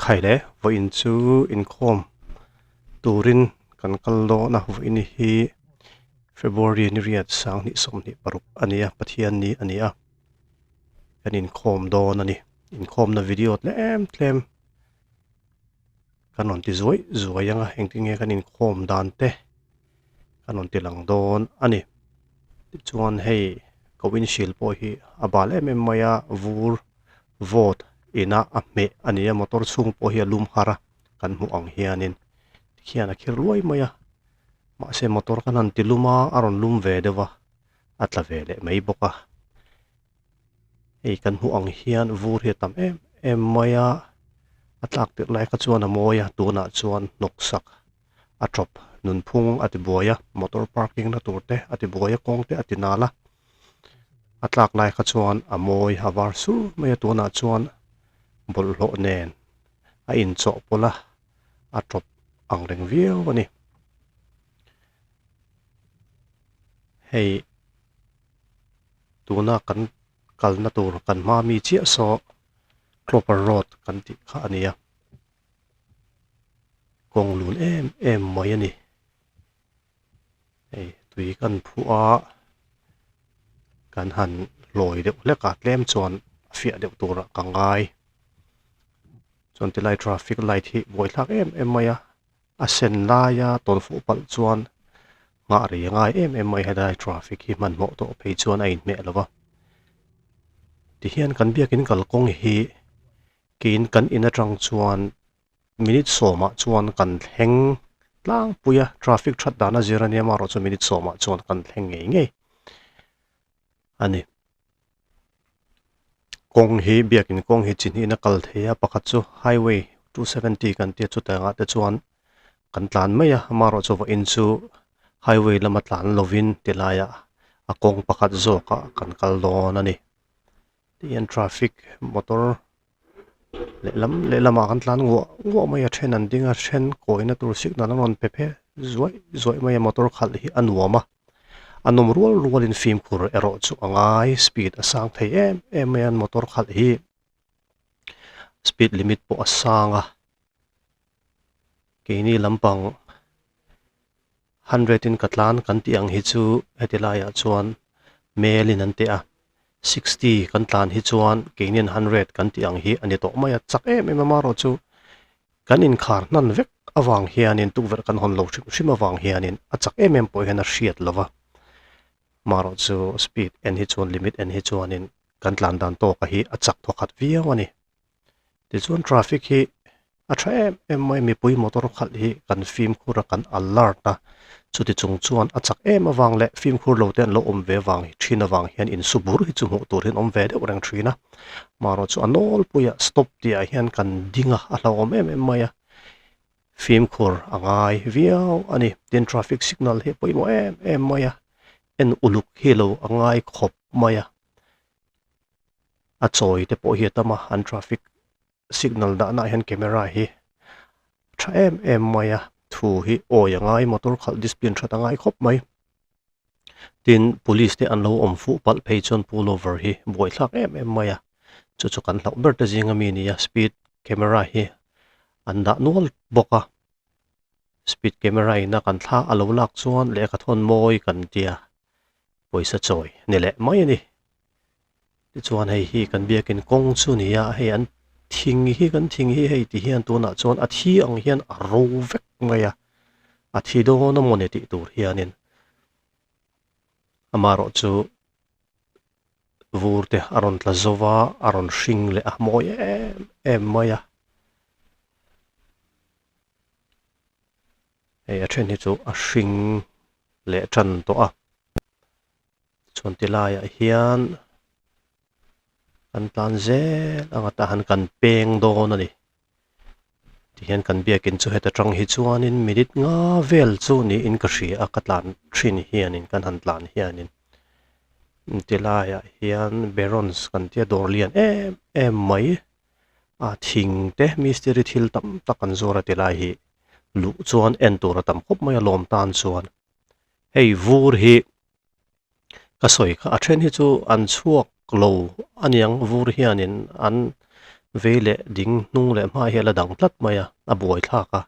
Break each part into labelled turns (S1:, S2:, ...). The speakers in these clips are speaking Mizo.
S1: Khaile vawiin chu inkhawm turin kan kal dawn a vawiin hi February ni riat sanghnih 26 a ni a Pathian ni a ni a kan inkhawm dawn a ni inkhawmna video tlem tlem kan rawn ti zuai zuai ang a engtin nge kan inkhawm dan te kan rawn ti lang dawn a ni tichuan hei ka windshield pawh hi a bal em em mai a vur vawt ina a hmeh a ni a motor chhung pawh hi a lum har a kan hmuh ang hianin tikhian a khir luai mai a mahse motor kan han ti lum a a rawn lum ve deuh a a tla ve leh mai bawk a hei kan hmuh ang hian vur hi a tam em em mai a a tlak tirh lai kha chuan a mawi a tunah chuan hnawksak a tawp nunphung a ti buai a motor parking na tur te a ti buai a kawng te a ti nal a a tlak lai kha chuan a mawi a var sur mai a tunah chuan bawlhhlawh nen a inchawhpawlh a a tawp ang reng viau a ni hei tuna kan kalna tur kan hma mi chiah saw Clover road kan tih kha a ni a. Kawng lun em em mai a ni. Hei tui kan phuh a kan han hlawi deuh hlek a tlem chuan a fiah deuh turah ka ngai. Chuan tilai traffic light hi buaithlak em em mai a a sen laia tawnfuh palh chuan nghah rei a ngai em em mai helai traffic hi hmanhmawh tawh phei chuan a inhmeh lo va. Tihian kan biakin kalkawng hi Keiin kan in atang chuan minute sawmah chuan kan thleng tlangpui a, traffic that dan a zir ania amaherawh chu minute sawmah chuan kan thleng ngei ngei a ni. Kawng hi biakin kawng hi chi hnihin a kal thei a, pakhat chu highway 270 kan tia chutangah te chuan kan tlan mai a, amaherawh chu vawiin chu highway lama tlan lovin tilaiah a kawng pakhat zawkah kan kal dawn a ni. Tihian traffic motor lehlam lehlamah kan tlan nguah nguah mai a then an ding a then kawina tur signal an rawn pe phe zuaih zuaih mai a motor khalh hi a nuam a a nawm rual rualin fimkhur erawh chu a ngai speed a sang thei em em mai a motor khalh hi speed limit pawh a sang a keini lampang hundred in ka tlan kan tih ang hi chu heti laiah chuan mel in an teh a 60 kan tlan hi chuan keinian 100 kan tih ang hi a ni tawh mai a, chak em em amaherawhchu kan inkhar hnan vek avang hianin tukverh kan hawn lo hrim hrim avang hianin a chak em em pawh hian a hriat lo va, amaherawhchu speed en hi chuan limit en hi chuanin kan tlan dan tawka hi a chak thawkhat viau a ni. Tichuan traffic hi a tha em em mai mipui motor khalh hi kan fimkhur a kan alert a chuti chung chuan a chak em avang leh fimkhur lo te an lo awm ve vang hi thin avang hian insu bur hi chu hmuh tur hian awm ve deuh reng thin a marawh chu a nawlpuiah stop tih ah hian kan ding a a hlauhawm em em mai a fimkhur a ngai viau a ni tin traffic signal hi a pawimawh em em mai a en uluk hi lo a ngai khawp mai a. A chawi te pawh hi a tam a an traffic signal dahna ah hian camera hi tha em em mai a thu hi awi a ngai motor khalh discipline that a ngai khawp mai tin police te an lo awm fuh palh phei chuan pull over hi buaithlak em em mai a chu chu kan hlauh ber te zing ami a ni a speed camera hi an dah nual bawk a speed camera in a kan thla a lo lak chuan lehkha thawn mawi kan tia. pawisa chawi ni leh mai a ni tichuan hei hi kan biakin kawng chu ni a hei an thing hi kan thing hi hei ti hian tunah chuan a thi ang hian a ro vek mai a a thi dawn a mawni tih tur hianin amaherawh chu vur te a rawn tla zo va a rawn hring leh a mawi em em mai a. Hei a then hi chu a hring leh tan tawh a chuan ti laiah hian kan tlan zel ang a tah hian kan peng dawn a ni tihian kan biakin chu heta tang hi chuanin minute nga vel chu niin ka hria a ka tlan thin hianin kan han tlan hianin ti laiah hian Barons kan tia dawr lian em em mai a thing te mistiri thil tam tak an zuar a ti lai hi. luh chuan en tur a tam khawp mai a lawm tan chuan hei vur hi ka sawi kha a then hi chu an chhuak lo aniang vur hianin an. Vei leh ding hnung leh hma hi a la dang tlat mai a, a buai thlak a.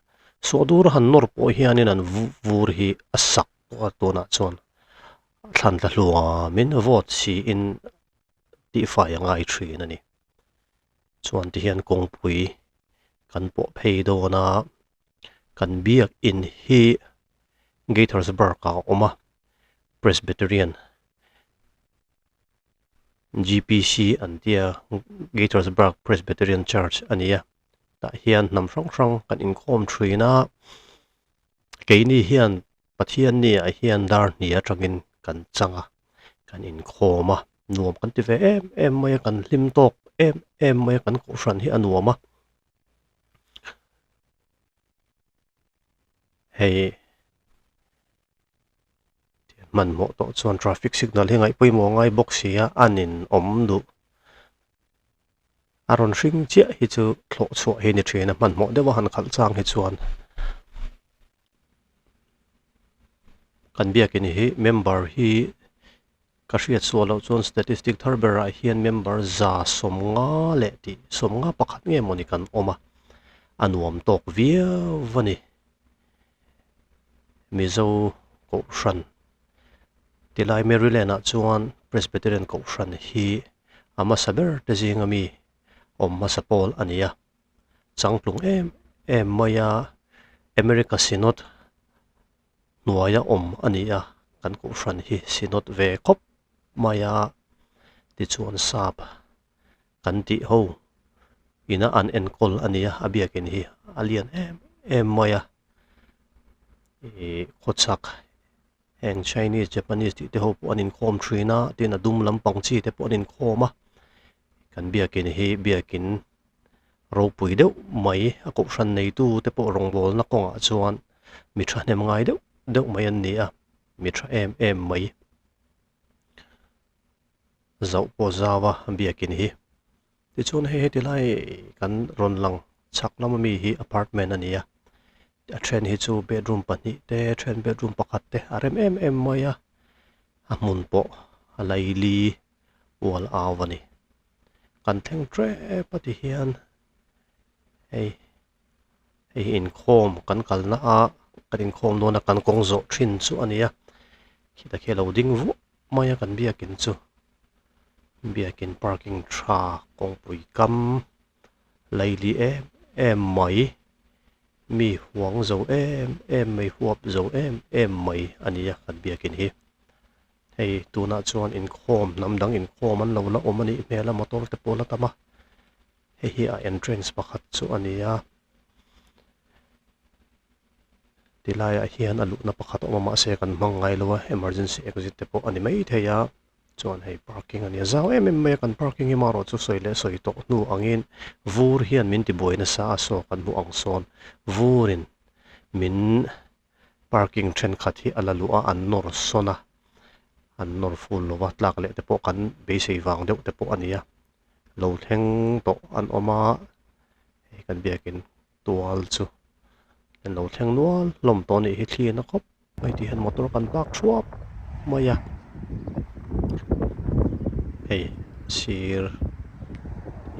S1: Suahdur a han nawr pawh hianin an vur hi a sak tawh a tunah chuan thlan tla hluamin vawt siin tihfai a ngai thin a ni. Chuan tihian kawngpui kan pawh phei dawn a, kan biakin hi Gaithersburg ah a awm a, Presbyterian. GPC an tia Gaithersburg Presbyterian Church a ni a tah hian hnam hrang hrang kan inkhawm thin a keini hian Pathian ni ah hian dar hnih atangin kan chang a kan inkhawm a nuam kan ti ve em em mai a kan hlim tawk em em mai a kan kohhran hi a nuam a hei. Hmanhmawh tawh chuan traffic signal hi ngaih pawimawh ngai bawk si a, a nin awm duh. A rawn hring chiah hi chu thlawh chhuah hi ni thin a, hmanhmawh deuh a han khalh chang hi chuan kan biakin hi member hi ka hriat suah loh chuan statistic thar berah hian member 150 leh tih 51 nge mawni kan awm a, a nuam tawk viau a ni. Mizo Kohhran tilai Maryland ah chuan Presbyterian Kohhran hi a hmasa ber te zinga mi awm hmasa pawl a ni a, changtlung em em mai a America Synod hnuaia awm a ni a, kan Kohhran hi Synod ve khawp mai a tichuan sap kan tih ho ina an enkawl a nia a biakin hi a lian em em mai a ih khawchhak heng chinese japanese tih te ho pawh an inkhawm thin a tin a dum lampang chi te pawh an inkhawm a kan biakin hi biakin ropui deuh mai a kohhran neitu te pawh rawngbawlna kawngah chuan mi thahnem ngai deuh deuh mai an ni a mi tha em em mai. Zauh pawh zau a biakin hi. Tichuan hei heti lai kan rawn lang chhak lama mi hi apartment a ni a, a then hi chu bedroom pahnih te a then bedroom pakhat te a rem em em mai a, a hmun pawh a laili ual au a ni. Kan thleng tep a ti hian hei hei hi inkhawm kan kalna a kan inkhawm dawn a kan kawng zawh thin chu a ni a, khitah khi a lo ding vuah. Maia kan biakin chu biakin parking tha kawngpui kam laili em em mai mi huang zo em em mai huap zo em em mai a ni a kan biakin hi hei tunah chuan inkhawm hnam dang inkhawm an lo la awm a nih hmel a motor te pawh la tam a hei hi a entrance pakhat chu a ni a. Ti laiah hian a luhna pakhat a awm a mahse kan hmang ngai lo a emergency exit te pawh a ni maithei a chuan hei parking a nia zau em em mai a kan parking hi marawh chu sawi leh sawi tawh hnu angin vur hian min tibuai nasa a saw kan hmuh ang sawn vurin min parking thenkhat hi a la luh a an nawr sawn a an nawr ful lo va tlak leh te pawh kan beisei vang deuh te pawh a ni a lo thleng tawh an awm a hei kan biakin. Tual chu an lo thleng nual hlawm tawh a nih hi thli na khawp mai tih hian motor kan park thuap mai a hei sir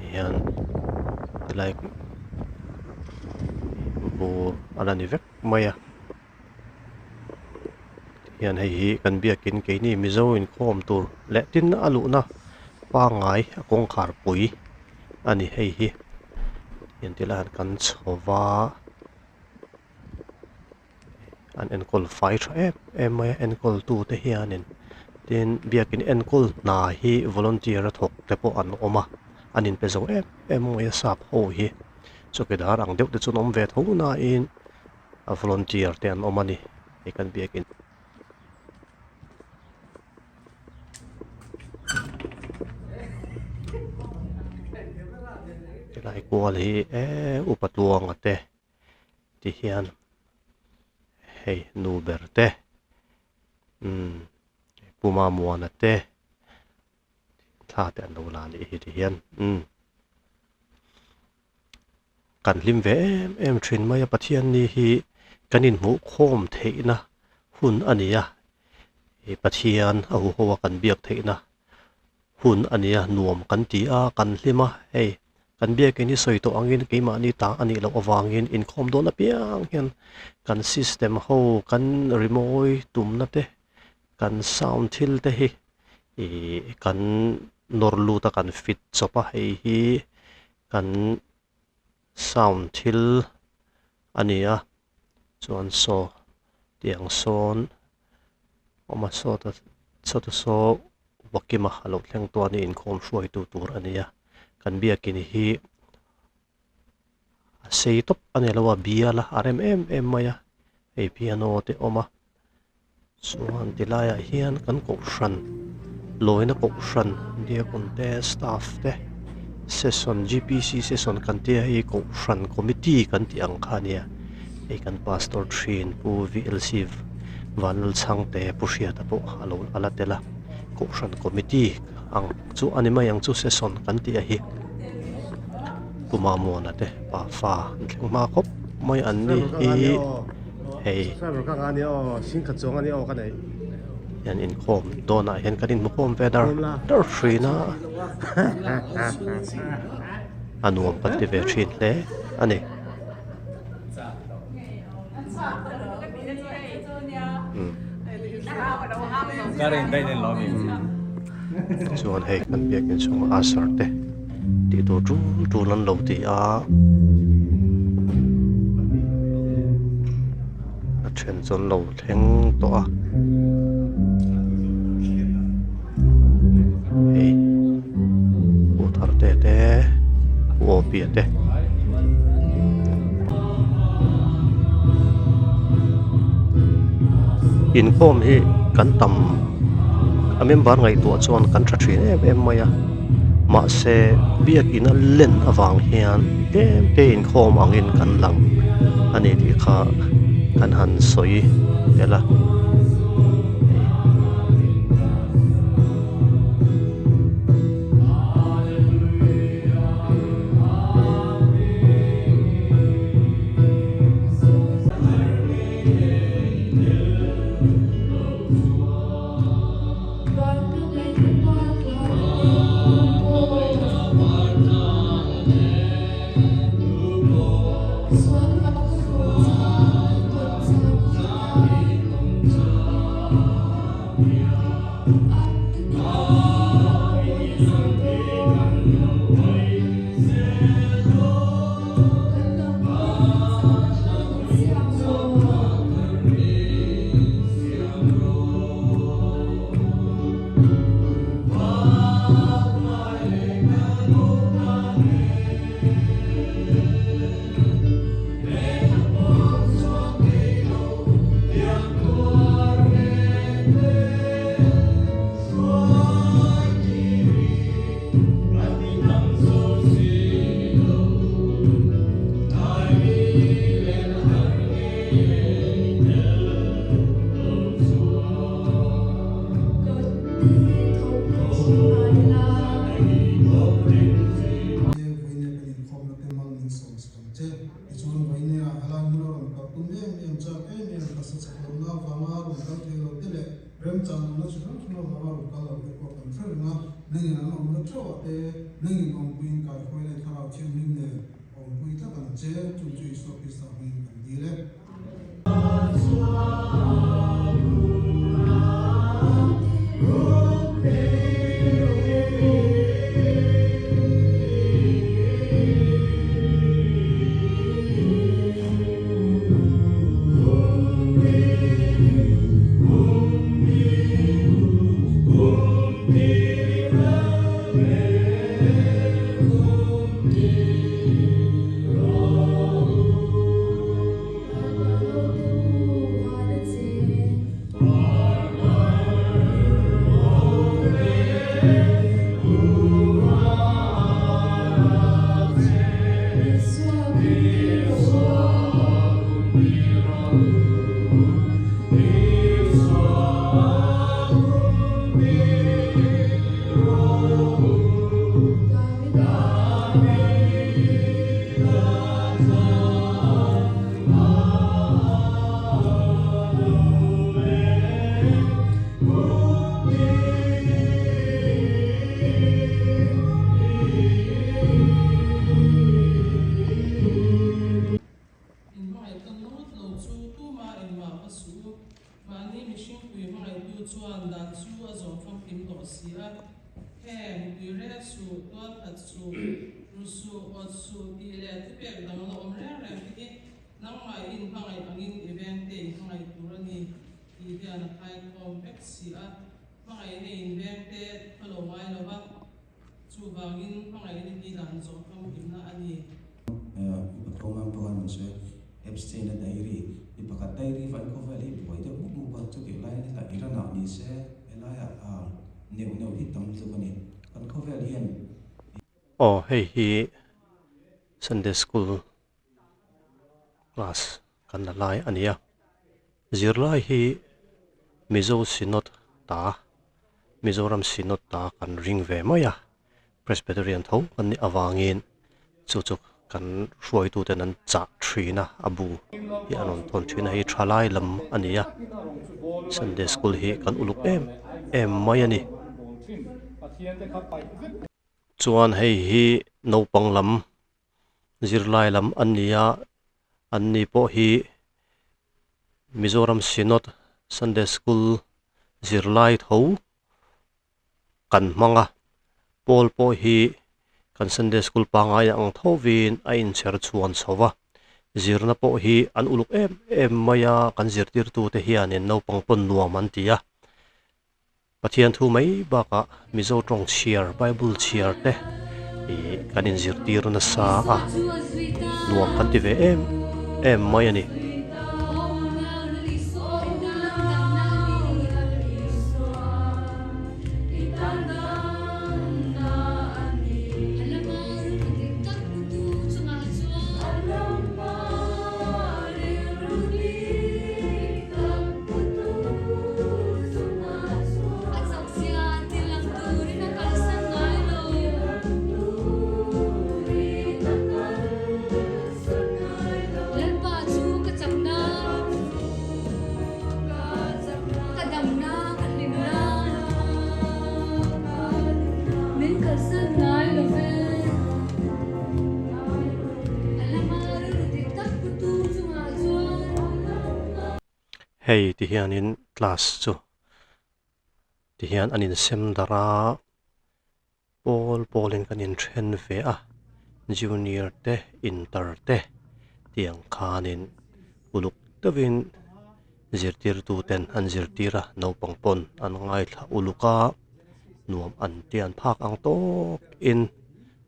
S1: hian tilai vur a la ni vek mai a tihian hei hi kan biakin keini mizo inkhawm tur leh tin a luhna pangngai a kawngkhar pui a ni hei hi entir lai hian kan chho va an enkawl fai tha em em mai a enkawl tu te hianin tin biakin enkawl hna hi volunteer a thawk te pawh an awm a an inpe zo em em mai a sap ho hi chawkidar ang deuh te chu an awm ve tho nain a volunteer te an awm a ni hei kan biakin. Helai kual hi eee upa tluanga te ti hian hei nu ber te umm puma muana te thla te an lo la a nih hi ti hian umm kan hlim ve em em thin mai a Pathian ni hi kan inhmuh khawm theihna hun a ni a ih Pathian a huho a kan biak theihna hun a ni a nuam kan ti a kan hlim a hei. Kan biakin hi sawi tawh angin keimahni ta a nih loh avangin inkhawm dawn apiang hian kan system ho kan rimawi tumna te kan sound thil te hi ih kan nawr lut a kan fit chawp a hei hi kan sound thil a ni a chuan saw tiang sawn awm a sawta sawta saw Wakima a lo thleng tawh a ni inkhawm hruaitu tur a ni a kan biakin hi a sei tawp a ni lo a bial a a rem em em mai a hei piano te a awm a chuan ti laiah hian kan kohhran lawina kohhran diakon te staff te session G_P_C session kan tia hei kohhran committee kan tih ang kha a nia hei kan pastor thin pu V_L_C Vanlalchhangte Pu Hriata pawh a lo a la tel a kohhran committee ang chu a ni mai ang chu session kan tih a hi Pu Mamuana te pafa an thleng hma khawp mai an ni hi hei hian inkhawm dawnah hian kan inhmu khawm ve dar dar thin a a nuam kan ti ve thin hle a ni. Chuan hei kan biakin chhungah usher te tih tur tul tul an lo ti a a then chu an lo thleng tawh a hei pu thar te te pu awpia te. Inkhawm hi kan tam a member ngaihtuah chuan kan tha thin em em mai a mahse biakin a len avang hian tlem te inkhawm angin kan lang a ni tih kha kan han sawi tel a.
S2: Tichuan Vainea helai hmuna rawn kal tum em em chak em em taksa chak lohna avanga rawn kal thei lo te leh remchang lohna chi hrang hrang avanga rawn kal lo te pawh kan hre reng a, nangin an awmna theuhah te nangin awmpuiin kaihruai leh thlarau thianghlim nen awmpui tlat ang che, chung chu Isua Krista hmingin kan dil e.
S3: chu a zawh famkim tawh si a. Heng, uire suh, tualthat suh, ru suh, awt suh tih leh thupek dang la awm reng reng te hi nangmah in hmangaih angin i vengte i hmangaih tur a ni tih hian a khaikhawm vek si a. Hmangaihna in vengte a lo ngai lo va, chuvangin hmangaihna hi dan zawh famkimna a ni.
S4: Upa Thawng Pawh an sawi a, Epstein-a diary, mi pakhat diary vain khawvel hi buai deuh mup mup a, chutih laiin heta Iran-ah ni se helaiah neuh neuh hi tam tluk a ni. Kan khawvel hian.
S1: Aw hei hi Sunday School class kan la lai a ni a, zirlai hi Mizo Synod ta Mizoram Synod ta kan ring ve mai a, Presbyterian tho kan nih avangin chu chu kan hruaituten an chah thin a, a bu hi an rawn thawn thin a, hei thalai lam a ni a, Sunday School hi kan uluk em em mai a ni. Chuan hei hi naupang lam zirlai lam an ni a, an ni pawh hi Mizoram Synod Sunday School zirlai tho kan hmang a, Paul pawh hi kan Sunday School pangngai ang thovin a inchher chhuan chho va, zirna pawh hi an uluk em em mai a, kan zirtirtute hianin naupang pawn nuam an ti a. Pathian thu mai bakah Mizo tawng chhiar, Bible chhiar te ih kan inzirtir nasa a, nuam kan ti ve em em mai a ni. Hei ti hianin class chu ti hian an insem darh a pawl pawlin kan inthen ve a junior te inter te tiang khanin uluk deuhin zirtirtu ten an zirtir a naupang pawn an ngaithla uluk a nuam an ti an phak ang tawkin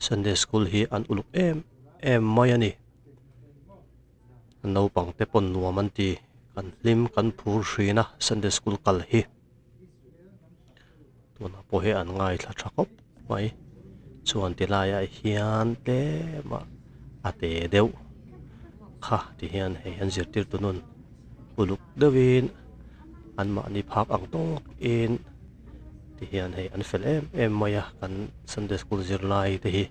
S1: sunday school hi an uluk em em mai a ni. Naupang te pawn nuam an ti, kan hlim kan phur hrin a Sunday school kal hi. Tunah pawh hi an ngaithla tha khawp mai. Chuan ti laiah hian tlem a a te deuh kha ti hian hei an zirtirtu nun uluk deuhin anmahni phak ang tawkin ti hian hei an fel em em mai a kan Sunday school zirlai te hi.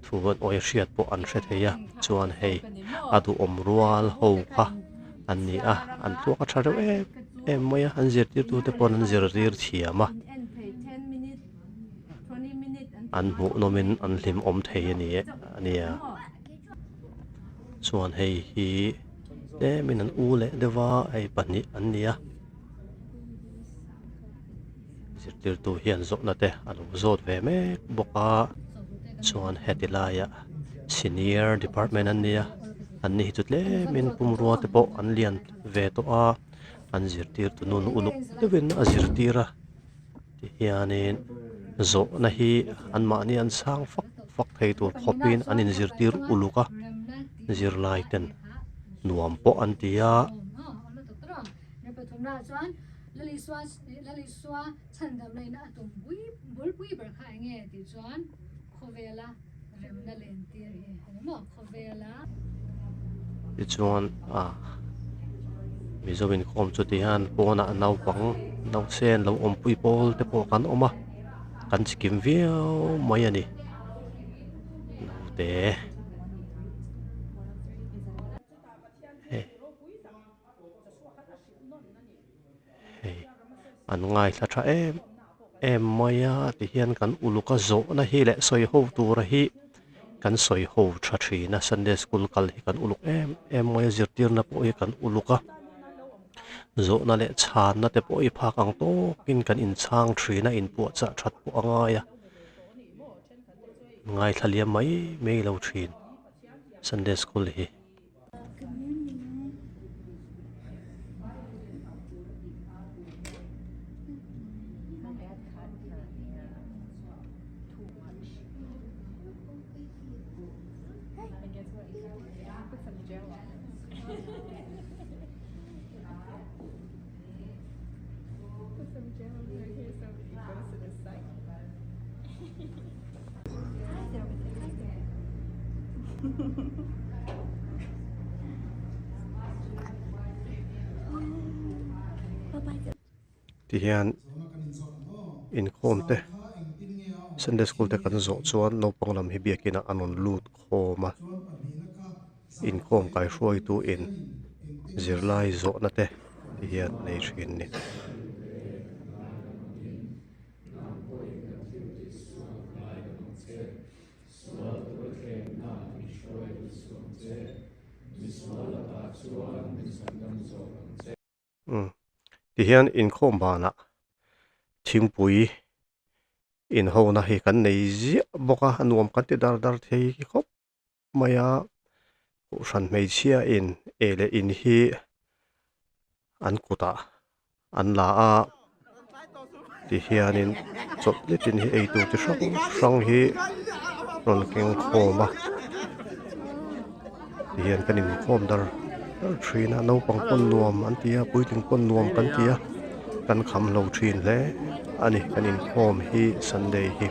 S1: Thu an awi hriat pawh an hre thei a, chuan hei a duhawm rual ho kha an ni a, an tluak a tha reuh em em mai a, an zirtirtu te paw'n an zirtir thiam a, an hmuh nawmin an hlim awm thei a ni a nia. Chuan hei hi tlemin an u leh deuh a, hei pahnih an ni a. Zirtirtu hian zawhna te a lo zawt ve mek bawk a chuan heti laiah senior department an nia an ni hi chu tlemin pumrua te pawh an lian ve tawh a an zirtirtu nun uluk deuhin a zirtir a tihianin zawhna hi anmahni an chhang fak fak thei tur khawpin an inzirtir uluk a zirlai ten nuam pawh an ti a.
S5: Lalisua chhandamna in a tum bulpui ber kha eng nge tih chuan khawvela remna lentir hi a ni maw khawvela.
S1: Tichuan ah Mizo inkhawm chu tihian pawnah naupang nausen lo awmpui pawl te pawh kan awm a kan chikim viau mai a ni naute. Hei. Hei an ngaithla tha em em mai a tihian kan uluk a zawhna hi leh sawi ho tura hi kan sawi ho tha thin a sunday school kal hi kan uluk em em mai a zirtirna pawh hi kan uluk a. Zawhna leh chhanna te pawh i phak ang tawkin kan inchhang thin a, inpuahchah that pawh a ngai a. Ngaithla liam mai mai lo thin Sunday School hi. Tihian inkhawm te Sunday school te kan zawh chuan naupang lam hi biakin ah an rawn lut khawm a inkhawm kaihruaitu in zirlai zawhna te tihian a nei thin a ni. Umm tihian inkhawm banah thingpui inhona hi kan nei ziah bawk a a nuam kan ti dar dar thei khawp mai a kohhran hmeichhia in ei leh in hi an kutah an la a tihianin chawlh letin hi ei tur chi hrang hrang hi rawn keng khawm a tihian kan inkhawm dar dar thin a naupang pawn nuam an ti a puitling pawn nuam kan ti a kan kham lo thin hle a ni kan inkhawm hi sunday hi.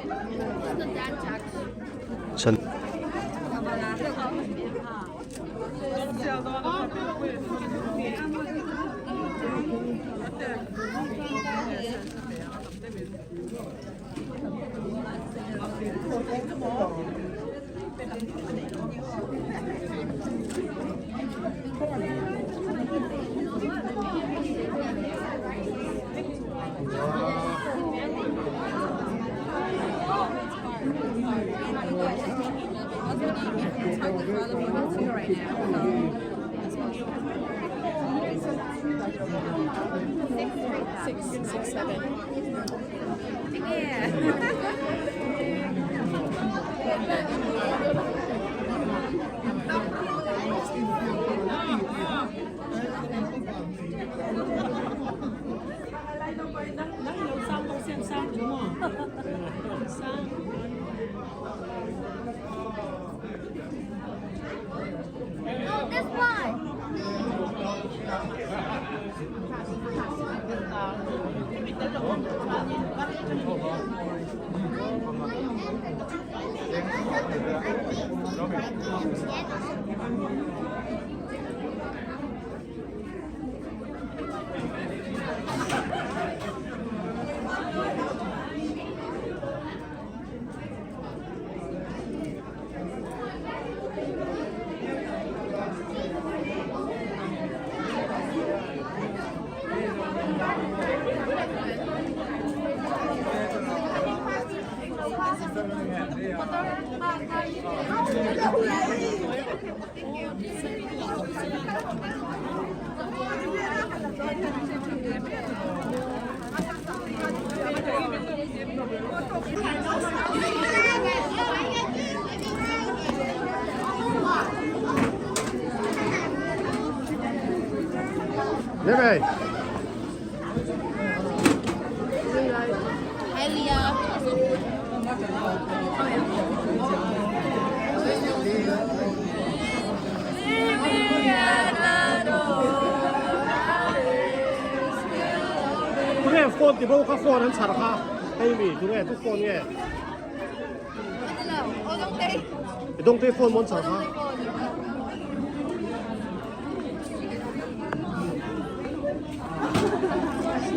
S1: Tunge phone ti bo kha phone an chhar kha hei mi tunge tu phone nge? I dawngtei phone maw an chhar kha?